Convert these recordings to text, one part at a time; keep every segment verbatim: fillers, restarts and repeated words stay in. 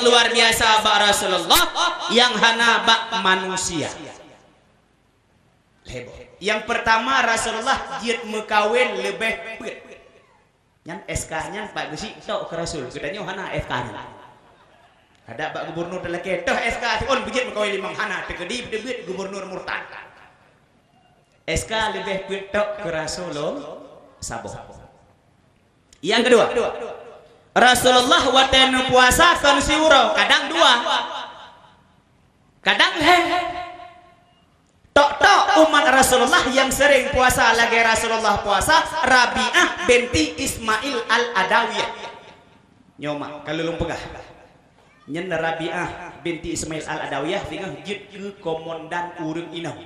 luar biasa bak Rasulullah nyang hana bak manusia. Heboh. Nyang pertama, Rasulullah jeuet meukawen leubeh peuet. Nyan S K nyan pat geusyik tok keu Rasul. Geutanyoe hana S K nyan. Adak bak gubernur talakée, "Toh S K siôn beujeuet meukawen limong," hana, teukeudi teubiet gubernur murtad. S K leubeh peuet tok keu Rasul lom saboh. Nyang keudua, Rasulullah watée neupuasa kon siuroe, kadang dua, kadang lhée. Tok-tok umat Rasulullah nyang sering puasa lagée Rasulullah puasa, Rabi'ah binti Ismail Al-Adawiyah. Nyoe mak, ka lôn peugah. Nyan Rabi'ah binti Ismail Al-Adawiyah singoh jeuet keu komandan ureuëng inong.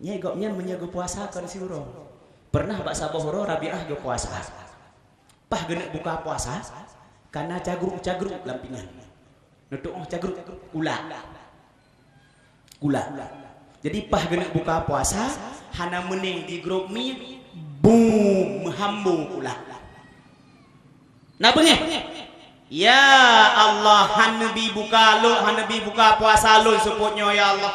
Nyai gobnyan meunyoe geupuasa kon siuroe. Pernah bak saboh uroe Rabi'ah geupuasa. Paih geuneuk buka puasa, kana cagruek-cagruek lam pingan. Neutuoh cagruek, kula. Kula. Jadi paih geuneuk buka puasa, hana meuning di grob mi, bum, meuhambo kula. Na beungéh? Ya Allah, hana neubi buka lôn, hana neubi buka puasa lôn seupôt nyoe, ya Allah.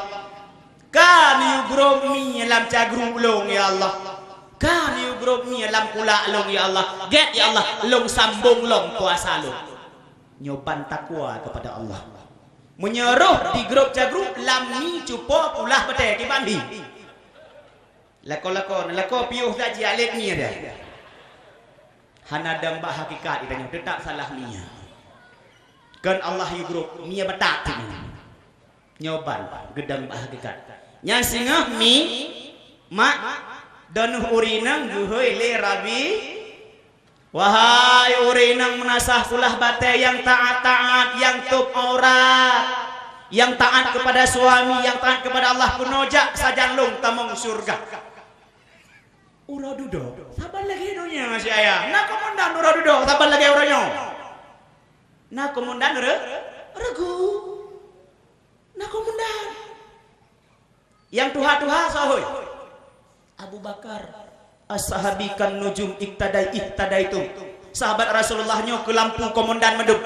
Ka neuyue grob mi lam cagruek lôn, ya Allah. Ka neuyue grob mi lam kulak lôn, ya Allah. Gét, ya Allah, lôn sambong lom puasa lôn. Nyoe ban takwa kepada Allah. Meunyoe roh di grob cagruek lam mi cupo kulah batée kiban hi. Lakoe-lakoe, lakoe piôh that jialet mi ada. Hana dang bak hakikat geutanyoe, teutap salah mi. Kon Allah yue grob, mi batat nyoe. Nyoe ban geudang bak hakikat. Nyang singoh mi, mak, donoh ureuëng inong geuhôi lé Rabi. Wahai ureuëng inong meunasah kulah batée nyang taát-taát, nyang tôb aurat, nyang taát kepada suami, nyang taát kepada Allah, keunoe jak sajan lôn tamong syeuruga. Uroe dudoe, saban lagée donya si ayah. Na komandan uroe dudoe, saban lagée uroe nyoe. Na komandan re-, regu. Na komandan. Nyang tuha-tuha soe hôi? Abu Bakar. As-sahabi kan nujum iktadai ihtadaitum. Sahabat Rasulullah nyoe keu lampu komandan mandum.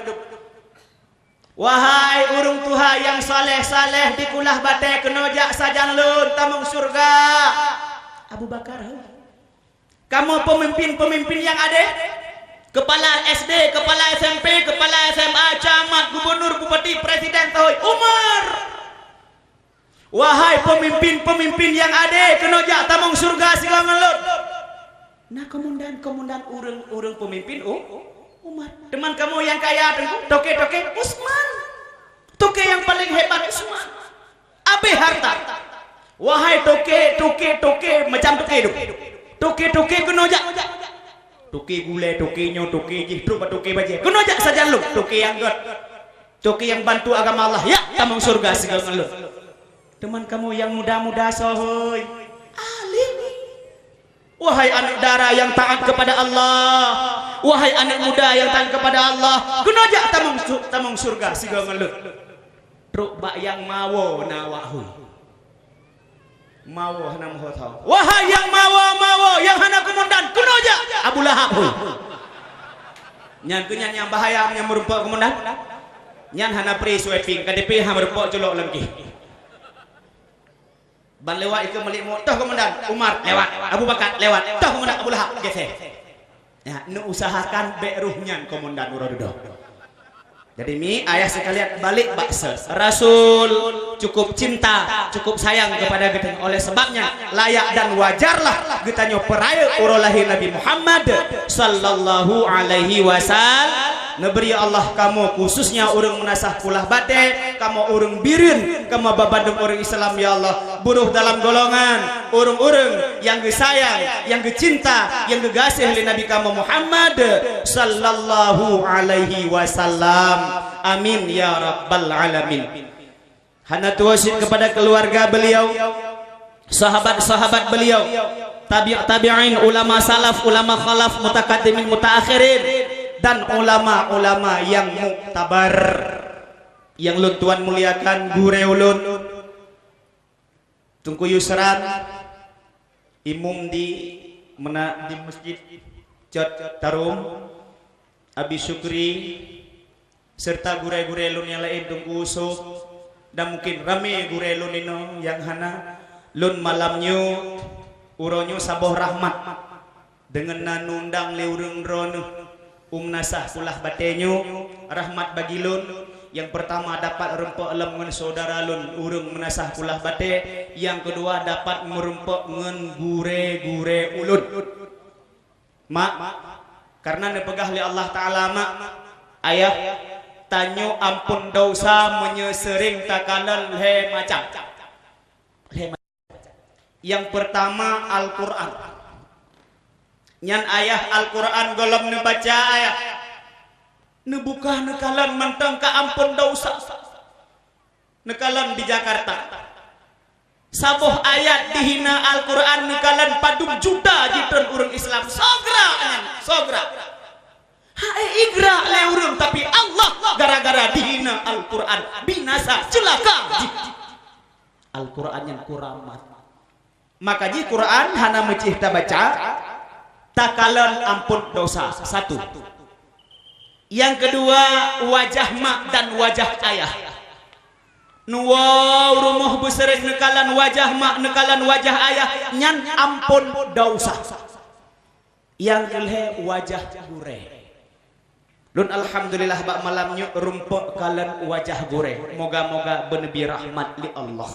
Wahai ureuëng tuha nyang saleh-saleh di kulah batée, keunoe jak sajan lôn tamong syeuruga. Abu Bakar, hôi. Kamoe peumimpin-peumimpin nyang adé, keupala S D, keupala S M P, keupala S M A, camat, gubunur, bupati, presiden, soe hôi? Umar. Wahai peumimpin-peumimpin nyang adé, keunoe jak tamong syeuruga sigoe ngon lôn. Na komandan-komandan ureuëng-ureuëng peumimpin u-, umat. Teuma kamoe nyang kaya teungku, toke-toke Utsman. Toke nyang paleng hebat Utsman. Abéh harta. Wahai toke, toke, toke, macam toke tu. Toke-toke keunoe jak. Toke gulée, toke nyoe, toke jih, trok bak toke bajée. Keunoe jak sajan lôn, toke nyang gét. Toke nyang bantu agama Allah, jak tamong syeuruga sigoe ngon lôn. Teuma kamoe nyang muda-muda soe hôi? Alim. Wahai aneuk dara nyang taát kepada Allah, wahai aneuk muda nyang taát kepada Allah, keunoe jak tamong su-, tamong syeuruga sigoe ngon lôn. Trok bak nyang mawoe na awak hôi. Mawoe hana meuho tho. Wahai nyang mawoe-mawoe nyang hana komandan, keunoe jak Abu Lahab hôi. Nyan keuh nyan nyang bahaya nyang meurumpok komandan. Nyan hana pri sweeping, K T P hana meurumpok culok lam kih. Ban lewat ikeue meulik mu, "Toh komandan," Umar lewat, Abu Bakar lewat, "Toh komandan," Abu Lahab geuseh. Ya, neuusahakan bék roh nyan komandan uroe dudoe. Jadi mi ayah sekalian, balik bak se-, Rasul cukup cinta, cukup sayang kepada geutanyoe. Oleh sebabnya layak dan wajarlah geutanyoe peurayeuk uroe lahé Nabi Muhammad sallallahu alaihi wasallam. Neubri ya Allah kamoe, khususnya ureuëng meunasah pulah batée, kamoe ureuëng Bireuen, kamoe babandum ureuëng Islam ya Allah, buroh dalam golongan ureuëng-ureuëng nyang geusayang, nyang geucinta, nyang geugaséh lé Nabi kamoe Muhammad sallallahu alaihi wasallam. Amin ya rabbal alamin. Hana tuwoe cit kepada keluarga beliau, sahabat-sahabat beliau, tabi' tabi'in, ulama salaf, ulama khalaf, mutakaddimin, mutaakhirin, dan ulama-ulama yang muktabar. Yang lôn tuan muliakan, gurée ulôn, Teungku Yusran, imum di mena-, di Masjid Cot Tarum, Abi Syukri, Seureuta gurée-gurée lôn nyang laén, Teungku Uso, dan mungken ramé gurée lôn inoe nyang hana, lôn malam nyoe, uroe nyoe saboh rahmat. Deungon na neuundang lé ureuëng droeneueh u Meunasah Kulah Batée nyoe, rahmat bagi lôn, nyang peurtama dapat rumpok lom ngon syedara lôn ureuëng Meunasah Kulah Batée, nyang keudua dapat meurumpok ngon gurée-gurée ulôn. Mak, kareuna neupeugah lé Allah Taala, mak, ayah, tanyoe amphon desya meunyoe seuréng takalon lhée macam. Lhée macam. Nyang peurtama, Al-Qur'an. Nyan ayah, Al-Qur'an gohlom neubaca, ayah. Neubuka neukalon mantong ka amphon desya. Neukalon di Jakarta. Saboh ayat dihina Al-Qur'an neukalon padum juta jitreun ureuëng Islam. Soe grak nyan, soe grak. Hai igra lé ureuëng, tapi Allah gara-gara dihina Al-Qur'an binasa, ceulaka jih. Al-Qur'an nyan kuramat. Maka jih Qur'an hana meucih tabaca, takalon amphon desya. Satu. Nyang keudua, wajah mak dan wajah ayah. Neuwoe u rumoh beuseuréng neukalon wajah mak, neukalon wajah ayah, nyan amphon desya. Nyang keulhée, wajah gurée. Lôn alhamdulillah bak malam nyoe rumpok kalon wajah gurée. Moga-moga beuneubi rahmat lé Allah.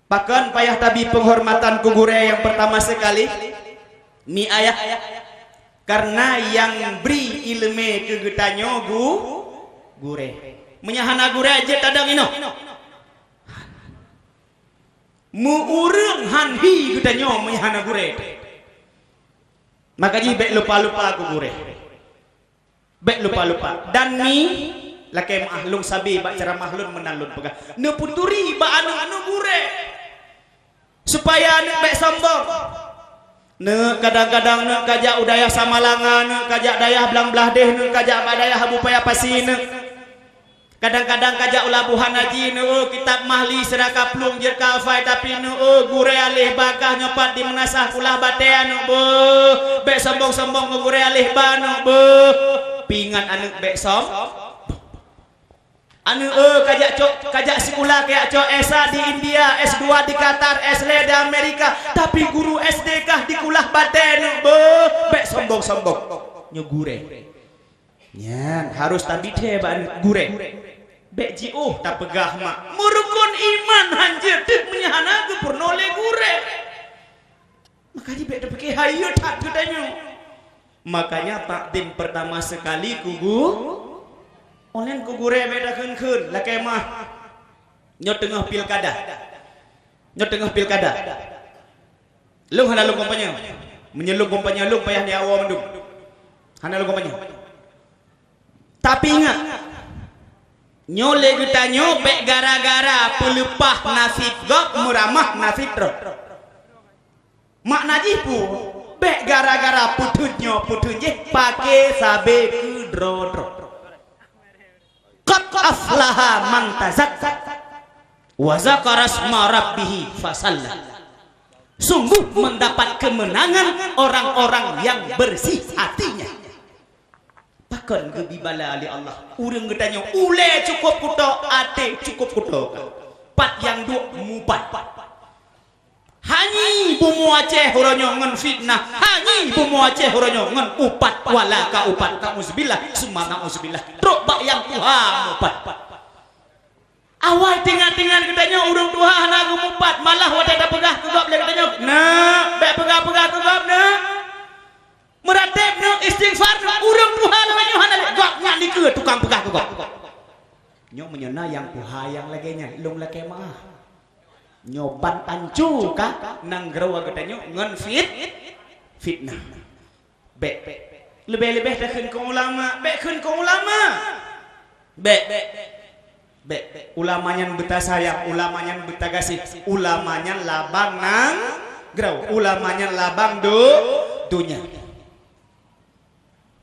Pakon payah tabi peunghormatan keu gurée nyang peurtama seukali? Mi ayah, kareuna nyang bri iéleumé keu geutanyoe gu-, gurée. Meunyoe hana gurée, jeuet tadong inoe. Meu-ureuëng han hi geutanyoe meunyoe hana gurée. Maka jih bék lupa-lupa keu gurée. Bék lupa-lupa. Dan mi, lakée meuáh, lôn sabe bak ceuramah lôn meunan lôn peugah. Neupeuturi bak aneuëk-aneuëk gurée. Supaya aneuëk bék sombong. Neuëk kadang-kadang neuëk kajak u dayah Samalanga, neuëk kajak dayah Blang Blahdeh, neuëk kajak bak dayah Abu Paya Pasi neuëk. Kadang-kadang kajak u Labuhan Haji neuëk, kitab Mahli sira ka plueng jeuet ka hafai, tapi neuëk gurée aléh ba kah nyoe pat di Meunasah Kulah Batée neuëk beuh. Bék sombong-sombong ngon gurée aléh ba neuëk beuh. Peuingat aneuëk bék som-, aneuëk kajak cok, kajak sikula kajak cok S A di India, S dua di Qatar, S lhée di Amerika, tapi guru S D kah di Kulah Batée neuëk beuh. Bék sombong-sombong. Nyoe gurée. Nyan harôh tabi thée bak gurée. Bék jiôh tapeugah mak. Meurukon iman han jeuet teuk meunyoe hana geupeurunoe lé gurée. Maka jih bék tapike hayeue that geutanyoe. Makanya takdim pertama sekali keu gu-, olen keu gurée bék takheun-kheun, lakée meuáh. Nyoe teungoh pilkada. Nyoe teungoh pilkada. Lôn hana lôn kampanye. Meunyoe lôn kampanye, lôn payah neuwoe mandum. Hana lôn kampanye. Tapi ingat, nyoe lé geutanyoe bék gara-gara peuleupah naseb gob meuramah naseb droe. Makna jih peue? Bék gara-gara peutheun nyoe peutheun jéh pake sabe keu droe-droe. Qad aflaha man tazakka wa dzakara isma rabbih fasalla. Sungguh mendapat kemenangan orang-orang yang bersih hatinya. Pakon geubi bala lé Allah? Ureuëng geutanyoe ulée cukup kutok, até cukup kutok. Pat nyang duek mupat. Hanyi bumoe Aceh uroe nyoe ngon fitnah, hanyi bumoe Aceh uroe nyoe ngon upat, wala ka upat, nauzubillah, summa nauzubillah. Trok bak nyang tuha mupat. Awai teuingat-teuingat geutanyoe ureuëng tuha hana geumupat, malah watée tapeugah keu gob lé geutanyoe, "Neuk, bék peugah-peugah keu gob, neuk. Meuratéb neuk, istighfar neuk, ureuëng tuha lagée nyoe hana lé, gob nyan dikeue tukang peugah keu gob." Nyoe meunyoe na nyang tuha nyang lagée nyan, lôn lakée meuáh. Nyoe ban tancu ka nanggroe geutanyoe ngon fit-, fitnah. Bék. Leubeh-leubeh takheun keu ulama, bék kheun keu ulama. Bék. Bék. Ulama nyan beutasayang, ulama nyan beutagaséh, ulama nyan labang nanggroe, ulama nyan labang do-, donya.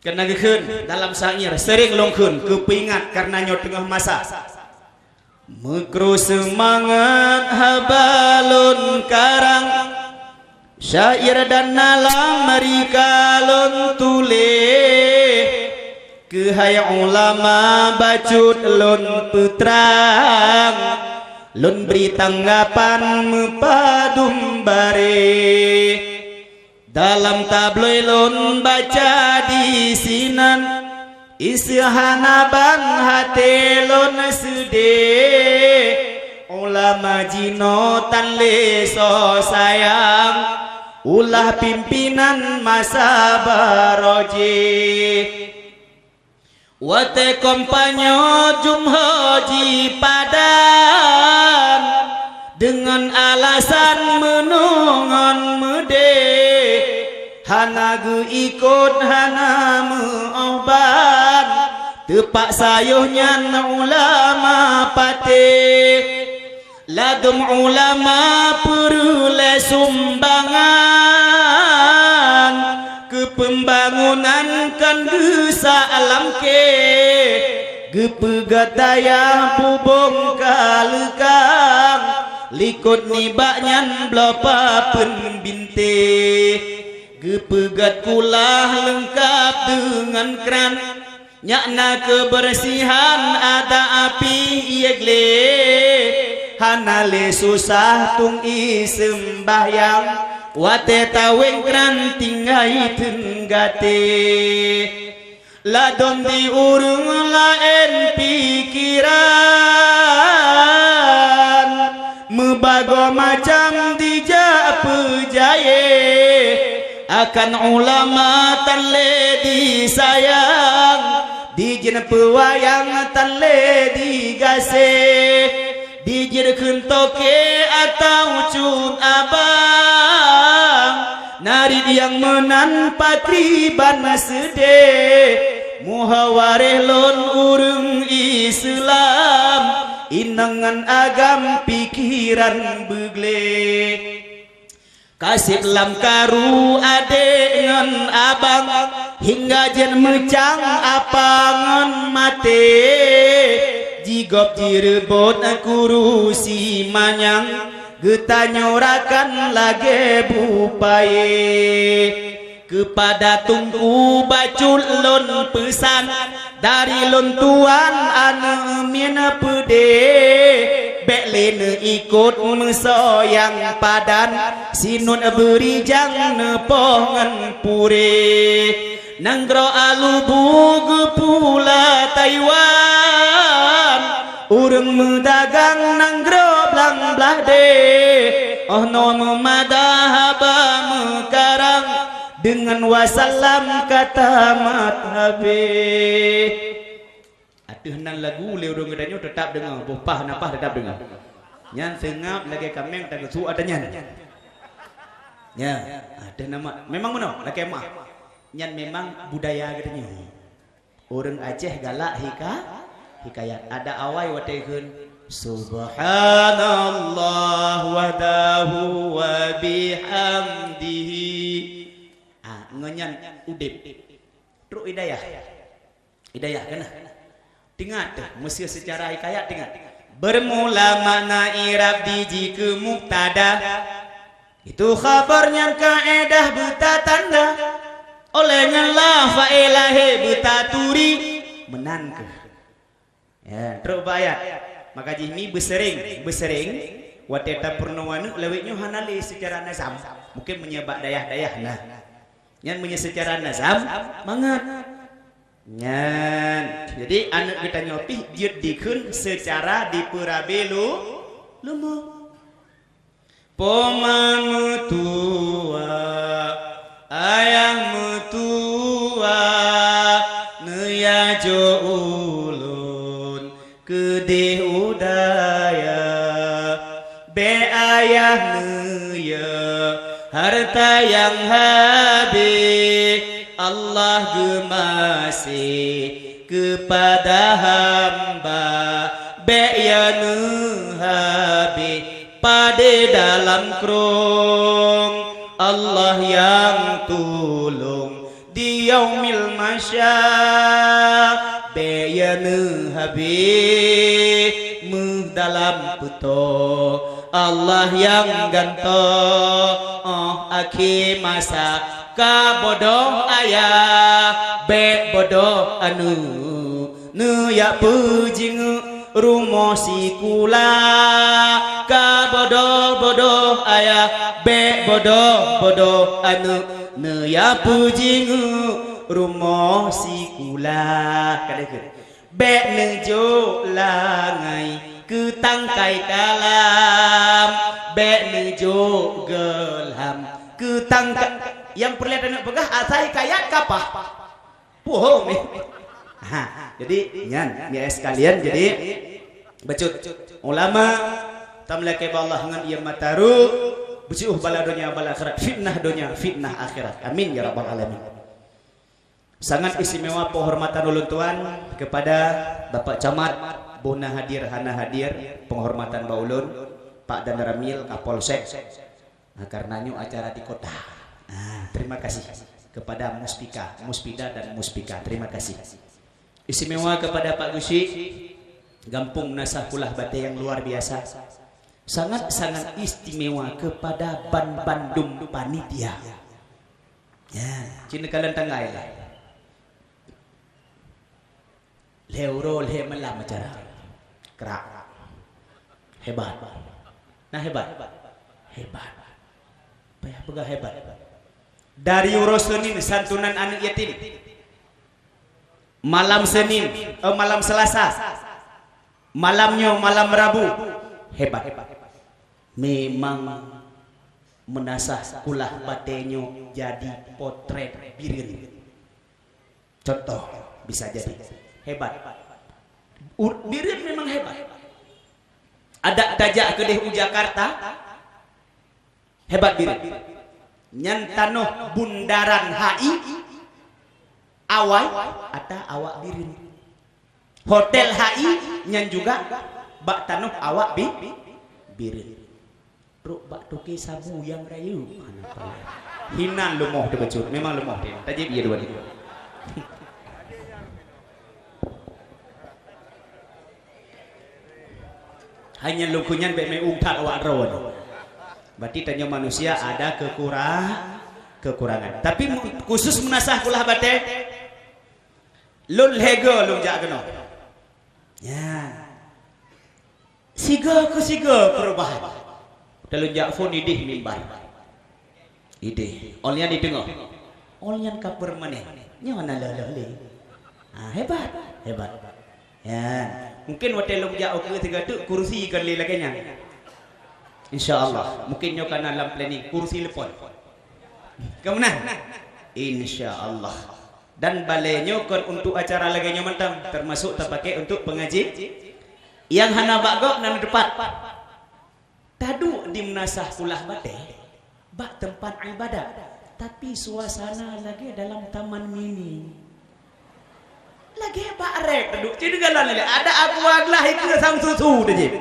Keunan geukheun dalam syair, seuréng lôn kheun keu peuingat kareuna nyoe teungoh masa. Meukru seumangat haba lôn karang, syair dan nalam meurika lôn tuléh. Keuhai ulama bacut lôn peutrang, lôn bri tanggapan meupadum bareh. Dalam tabloe lôn baca disinan, iseuhana ban haté lôn seudeh. Ulama jinoe tan lé soe sayang, ulah pimpinan masa barô jih. Watée kampanye jumho jipadan, deungon alasan meunoe ngon meudeh, hana geuikot hana meuoh ban, teupaksa yoh nyan ulama patéh. Ladôm ulama peureulée sumbangan keu peumbangunan kon geusa lamké, geupeugét dayah bubông ka leukang, likot nibak nyan bloe papeuen bintéh, geupeugét kulah leungkab deungon kran. Nyak na keubeursihan adak api ié glé, hana lé susah tueng ié seumbahyang, watée taweng kran tinggai theun gaté. Ladôm di ureuëng laén pikeran, meubagoe macam dijak peujayée, akan ulama tan lé disayang, dijén peuwayang tan lé digaséh, dijén kheun toke atawa cut abang, narit nyang meunan pakriban seudeh, muhawareh lôn ureuëng Islam, inong ngon agam pikeran beugleh. Ka seb lam karu adék ngon abang, hingga jén meucang apa ngon maté. Jigob jireubot kurusi manyang, geutanyoe rakan lagée bupayée. Keupada Teungku bacut lôn peusan, dari lôn tuan aneuëk mién peudeh, bék lé neuikot meusoe nyang padan, sinuet beurijang neupoh ngon purée. Nanggroe Alubu geupula Taiwan, ureuëng meudagang nanggroe blang blaih deh, oh noe meumada haba meukarang, deungon wasalam ka tamat habéh. Ateueh nan lagu lé ureuëng geutanyoe teutap deungoe, boh paih na paih teutap deungoe. Nyan seungab lagée kaméng tageusuk ata nyan. Nya, ateueh nama memang meunoe lakée meuah. Nyan memang budaya geutanyoe. Ureuëng Aceh galak hika, hikayat. Ada awai watée kheun, "Subhanallah wahdahu wa bihamdihi." Ah, ngon nyan udeb. Trok i dayah. I dayah keunan. Teuingat teuh, meuseu seucara hikayat teuingat. Beurmula makna i'rab di jih keu mubtada. Itu khabar nyang kaedah beutatanda. Óh lheueh nyan la fa'il lahé beutaturi. Meunan keuh. Ya, trok bak ayat. Maka jih mi beusereng, beusereng. Watée tapeurunoe aneuëk lawét nyoe hana lé seucara nazam. Mungken meunyoe bak dayah-dayah na. Nyan meunyoe seucara nazam, mangat. Nyan, jadi aneuëk geutanyoe pih jeuet dikheun seucara dipeurabe lu-, leumo. Poma meutuwa, ayah meutuwa, neuyajo ulôn keudeh u dayah, bék ayah neuyue hareuta nyang habéh. Allah geumaséh keupada hamba, bék yue neuhabéh padé dalam krông. Allah nyang tulông di yaumil mahsyar, bék yue neuhabéh meuh dalam peutoe. Allah nyang gantoe, oh, Akhé masa ka bodoh ayah, bèk bodoh aneuk, neujak peujingeuk rumoh sikula. Ka bodoh-bodoh ayah, bèk bodoh-bodoh aneuk, neujak peujingeuk rumoh sikula. Ka deuh keu? Bèk neujok langai keu tangkai kalam, bèk neujok geulam keu tangkai. Nyang peureulèe taneuk peugah asai kayat kapah. Puhom. Ha, jadi nyan, ya sekalian, jadi bacut ulama tameulakèe bak Allah ngon ié mata ruh, beusiôh bala donya bala akhirat, fitnah donya, fitnah akhirat. Amin ya rabbal alamin. Sangat istimewa penghormatan ulôn tuan kepada Bapak Camat, boh na hadir hana hadir, penghormatan bak ulôn, Pak Danramil, Kapolsek. Nah, karena nyoe acara di kota. Ah, terima kasih kepada Muspika, Muspida dan Muspika. Terima kasih. Istimewa kepada Pak Geuchik, Gampông Meunasah Kulah Batèe yang luar biasa. Sangat-sangat istimewa kepada ban bandum panitia. Ya, ci neukalon tanggai. Lhèe uroe lhèe malam acara. Krak. Hebat. Nah, hebat. Hebat. Payah peugah hebat. Dari uroe Senin santunan aneuk yatim. Malam Senin, eh, malam Selasa. Malam nyoe malam Rabu. Hebat. Memang Meunasah Kulah Batèe nyoe jadi potret Bireuen. Contoh, bisa jadi. Hebat. U-, Bireuen memang hebat. Adak tajak keudeh u Jakarta, hebat Bireuen. Nyan tanoh bundaran H I, awai ata awak Bireuen. Hotel H I nyan juga bak tanoh awak Bi-, Bireuen. Trok bak toke sabu nyang rayeuk. Hinan leumoh teuh bacut, memang leumoh teuh. Tajép ié dua ni. Hanya lungkunyan bèk meu'ueng that awak droe nyoe. Berarti tanyoe manusia ada kekura-, kekurangan. Tapi mu-, khusus Meunasah Kulah Batèe, lôn lhèe goe lôn jak keunoe. Ya. Sigoe keu sigoe perubahan. Talôn jak phôn idéh mimbar. Idéh. Ôn nyan di teungoh. Ôn nyan ka permanen. Nyoe na lheueh-lheueh lé. Ah, hebat. Hebat. Ya. Mungkin watèe lôn jak ukeue sigoe teuk kursi kon lé lagèe nyan. Insya Allah. Mungkin nyoe ka na lam planning kursi leupon. Ka meunan? Insya Allah. Dan balèe nyoe kon untuk acara lagèe nyoe mantong, termasuk tapakè untuk pengaji. Nyang hana bak gob nan teupat. Taduek di Meunasah Kulah Batèe, bak teumpat ibadat, tapi suasana lagèe dalam taman mini. Lagèe bak rek taduek, ci neukalon lé, ada aqua gelas ikeue sam susu teuh jih.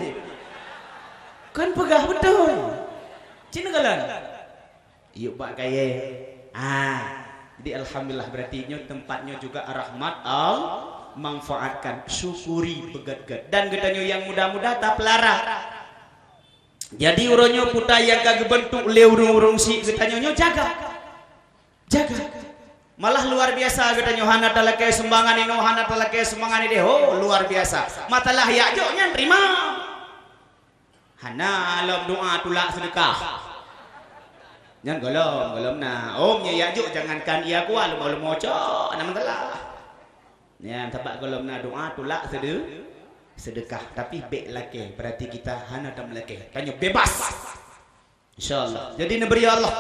Kon peugah beutôi. Ci neukalon. Yuk bak kayèe. Ah, jadi alhamdulillah, berarti nyoe tempat nyoe juga rahmat Allah, manfaatkan, syukuri beugèt-gèt. Dan geutanyoe nyang muda-muda tapeulara. Jadi uroe nyoe puta nyang ka geubeuntuk lé ureueng-ureueng syiek geutanyoe nyoe jaga. Jaga. Malah luar biasa geutanyoe hana talakèe sumbangan inoe, hana talakèe sumbangan idéh. Oh, luar biasa. Masalah jak jok nyan terima. Hana lom doa tulak seudeukah. Nyan gohlom, gohlom na. Om nyan jak jok jangankan ia kuah leumo-leumo cok, hana masalah. Nyan sabab gohlom na doa tulak seude-, seudeukah. Tapi bèk lakèe, berarti kita hana tameulakèe. Tanyoe bebas. Insya Allah. Jadi neubri ya Allah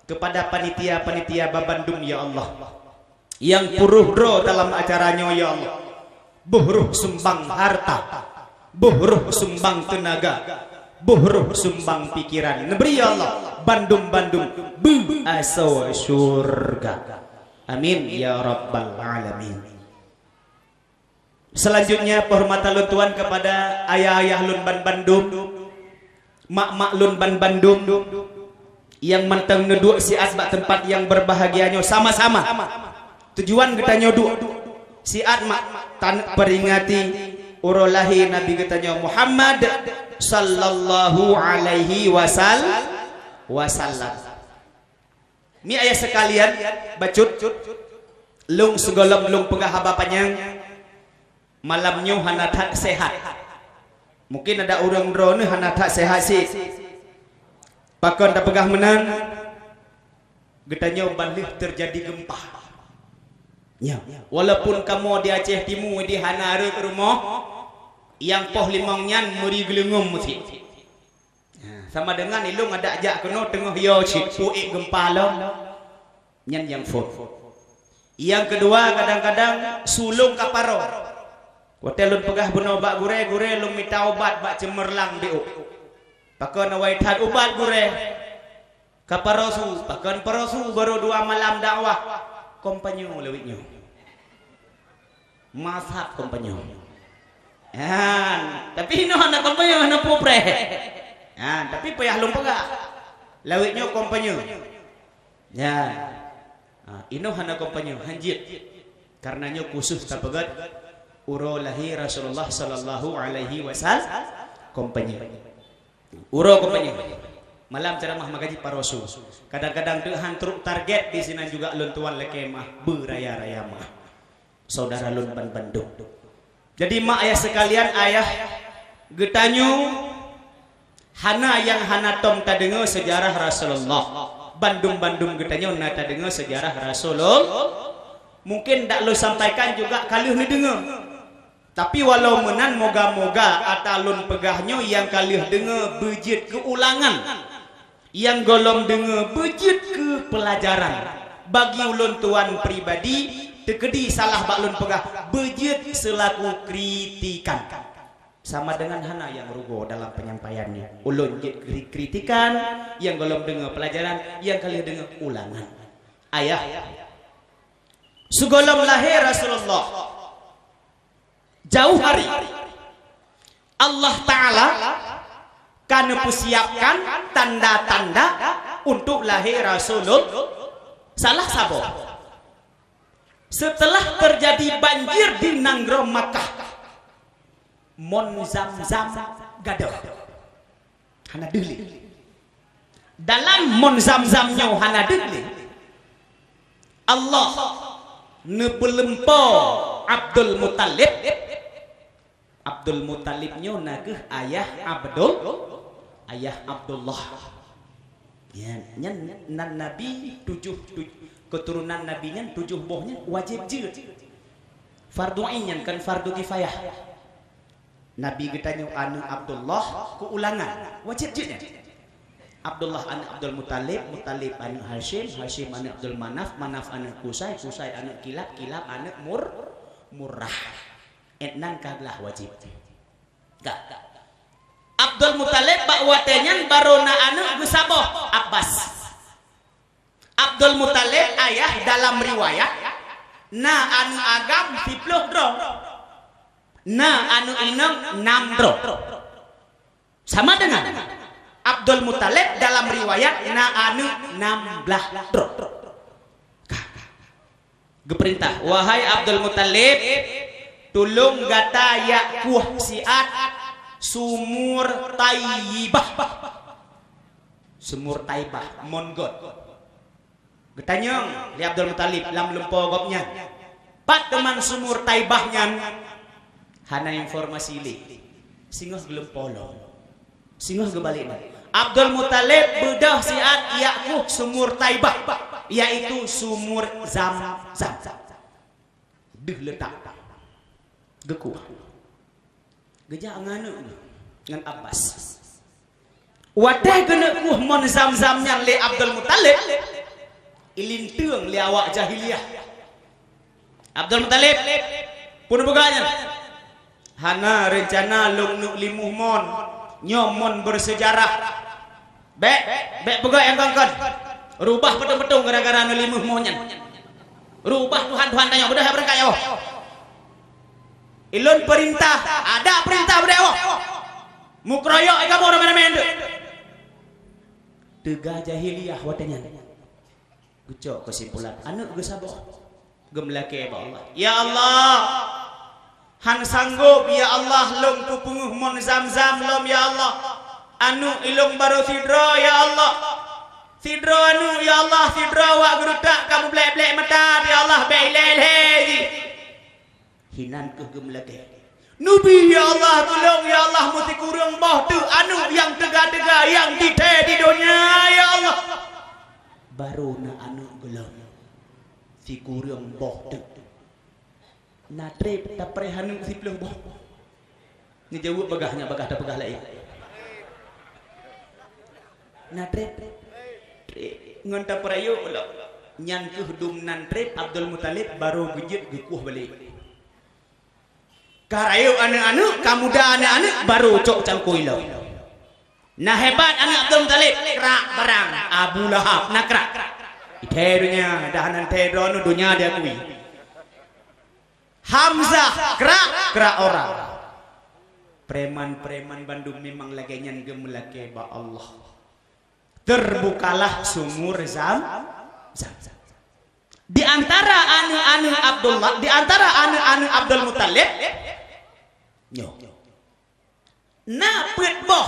kepada panitia-panitia babandum ya Allah. Nyang peuruh droe dalam acara nyoe, ya Allah. Boh roh sumbang harta, boh roh sumbang teunaga, boh roh sumbang pikiran. Neubri, ya Allah, bandum-bandum beuasoe syurga. Amin, ya rabbal alamin. Selanjutnya, penghormatan lôn tuan kepada ayah-ayah lôn ban bandum, mak-mak lôn ban bandum, nyang mantong neuduek siat bak teumpat nyang berbahagia nyoe sama-sama. Tujuan geutanyoe duek siat mak tan-, peringati uroe lahé Nabi geutanyoe Muhammad sallallahu alaihi wasal-, wasallam. Ni ayah sekalian, bacut, lôn sigohlom lôn peugah haba panyang, malam nyoe hana that sehat. Mungkin ada ureuëng droeneuh hana that sehat sit. Pakon tapeugah meunan, geutanyoe ban lheueh teujadi geumpa. Nyoe, walaupun kamoe di Aceh Timu di hana rhot rumoh, nyang poh limong nyan meuri geuleungom meusit. Ha, sama dengan ilong adak jak keunoe teungoh yo cit, puék geumpa lom. Nyan nyang phon. Nyang keudua, kadang-kadang su lôn ka paro. Watée lôn peugah bunoe bak gurée, gurée lôn mita ubat bak ceumeurlang di ôk. Pakon awai that ubat gurée. Ka paro su, pakon paro su, baru dua malam dakwah. Kompanyue lawét nyoe. Mazhab kompanyue. Nyan, tapi inoe hana kompanyue, hana pupreh. Nyan, tapi payah lôn peugah. Lawét nyoe kompanyue. Nyan. Ha, inoe hana kompanyue, hanjeuet. Karena nyoe khusus tapeugét uroe lahé Rasulullah sallallahu alaihi wasallam kompanyue. Uroe kompanyue. Malam ceramah meugaji paro su. Kadang-kadang deuh han trok target di sinan juga lôn tuan lakée meuah beuraya-raya meuah. Saudara lôn ban bandum. Jadi mak ayah sekalian, ayah geutanyoe hana nyang hana tom tadeungoe sejarah Rasulullah. Bandum-bandum geutanyoe na tadeungoe sejarah Rasulullah. Mungkin dak lôn sampaikan juga ka lheueh neudeungoe. Tapi walau meunan, moga-moga ata lôn peugah nyoe nyang ka lheueh deungoe beujeuet keu ulangan, nyang gohlom deungoe beujeuet keu peulajaran. Bagi ulôn tuan pribadi, teukeudi salah bak lôn peugah, beujeuet seulaku kritikan. Sama dengan hana nyang rugoe dalam penyampaian nyoe. Ulôn jeuet kri-, kritikan, nyang gohlom deungoe peulajaran, nyang ka lheueh deungoe ulangan. Ayah, sigohlom lahé Rasulullah, jauh hari Allah Ta'ala ka neupeusiapkan tanda-tanda untuk lahé Rasulullah. Salah saboh, setelah terjadi banjir di nanggroe Makkah, mon Zamzam gadôh. Hana deuh lé. Dalam mon Zamzam nyoe hana deuh lé. Allah neupeulumpo Abdul Muthalib. Abdul Muthalib nyoe na kheueh ayah Abdul, ayah Abdullah. Ya, nyan nan Nabi tujoh, tuj-, keturunan Nabi nyan tujoh boh nyan wajéb jeuet. Fardu ain nyan, kon fardu kifayah. Nabi geutanyoe aneuëk Abdullah keu ulangan, wajéb jeuet nyan. Abdullah aneuëk Abdul Muthalib, Muthalib aneuëk Hasyim, Hasyim aneuëk Abdul Manaf, Manaf aneuëk Kusai, Kusai aneuëk Kilab, Kilab aneuëk Mur-, Murrah. Étnan ka glah wajéb. Ka. Abdul Muthalib bak watée nyan barô na aneuëk geusaboh, Abbas. Abdul Muthalib ayah dalam riwayat na aneuëk agam siplôh droe, na aneuëk inong nam droe. Sama dengan Abdul Muthalib dalam riwayat na aneuëk nam blaih droe. Geupeurintah, "Wahai Abdul Muthalib, tulông gata jak kueh siat sumur Taibah." Sumur Taibah, mon göt. Geutanyong lé Abdul Muthalib lam lumpoe gobnyan, "Pat teuma sumur Taibah nyan?" Hana informasi lé. Singoh geulumpoe lom. Singoh geubalek lom. Abdul Muthalib beudôh siat jak kueh sumur Taibah, yaitu sumur Zam-Zam. Deuh leutak. Geukueh. Geujak ngon aneuëk nyoe, ngon Abbas. Watée geuneuk kueh mon Zam-Zam nyan lé Abdul Muthalib, ilinteueng lé awak jahiliyah. Abdul Muthalib, peue neupeugah nyan? Hana reuncana lôn neuk limuh mon. Nyoe mon beuseujarah. Bék, bék peugah nyang kon-kon. Rubah peutong-peutong gara-gara neulimuh mon nyan. Rubah tuhan-tuhan tanyoe, beudôh ya beurangkat ya Allah. Ilôn peurintah, ada peurintah beudôh ya Allah. Meukeroyok ikamoe ramé-ramé nyan. Teuga jahiliyah watée nyan. Geucok keusimpulan, aneuëk geusaboh. Geumeulakée bak Allah, "Ya Allah, han sanggôp, ya Allah, lôn kupeungeuh mon Zam-Zam lom, ya Allah. Aneuëk ilôn barô sidroe, ya Allah. Sidroe aneuk, ya Allah, sidroe awak geurutak ka meublek-blek mata, ya Allah, bèk ilèe-lèe jih. Hinan keuh geumeulakèe. Neubi, ya Allah, tulông, ya Allah, meusikureueng boh teuk aneuk nyang teuga-teuga nyang jithèe di donya, ya Allah. Barô na aneuk gohlom. Sikureueng boh teuk. Na trép tapreh aneuk siplôh boh. Neujaweueb bagaih nyan, bagaih tapeugah laén. Na trép. Trép. Ngon tapeurayeuk lom. Nyan keuh dum nan trép Abdul Muthalib barô geujeuet geukueh balek. Ka rayeuk aneuk-aneuk, ka muda aneuk-aneuk, barô cok cangkôi lom. Na hebat aneuk Abdul Muthalib, krak barang. Abu Lahab, na krak. Ithèe donya, dah nan thèe droeneuh donya diakui. Hamzah, krak, krak orang. Preman-preman bandum memang lagèe nyan geumeulakèe bak Allah. Terbukalah sumur Zam-, Zam-Zam. Di antara aneuk-aneuk Abdullah, di antara aneuk-aneuk Abdul Muthalib, nyoe. Na peuet boh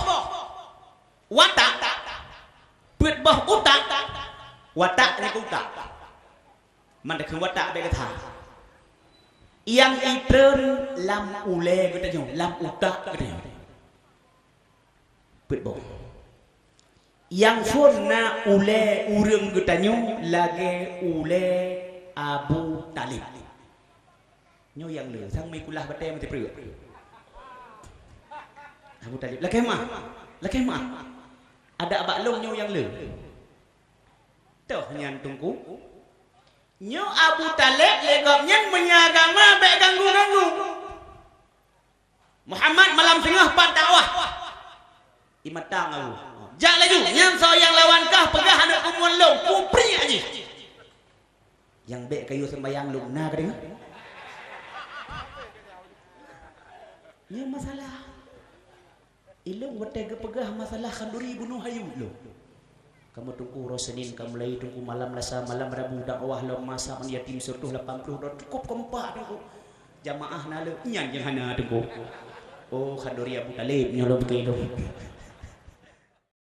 watak, peuet boh utak, watak nyan keu utak. Man takheun watak bèk gata. Nyang itreun lam ulèe geutanyoe, lam utak geutanyoe. Peuet boh. Nyang phôn na ulèe ureueng geutanyoe lagèe ulèe Abu Thalib. Nyoe nyang le, sang meukulah batèe meuteupeu. Abu Thalib, lakèe meu'ah, lakèe meu'ah. Adak bak lôn nyoe nyang le. Toh nyan Teungku. Nyoe Abu Thalib lé gobnyan meunyoe agama bèk ganggu-ganggu. Muhammad malam singoh pat dakwah. Imatang aku. Jak laju, nyan soe nyang lawan kah peugah aneuk kumuan lôn, kupriek jih. Nyang bèk kayue seumbayang lôn na ka deungoe? Nyoe masalah. Ilôn watèe geupeugah masalah khanduri bunoe hayeu lôn. Kamoe Teungku uroe Senin ka mulai, Teungku malam Lasa, malam Rabu dakwah lom masak yatim seratus lapan puluh droe, cukup kompak Teungku. Jamaah na le, nyan nyang hana Teungku. Oh, khanduri Abu Thalib nyoe lôn piké lôn.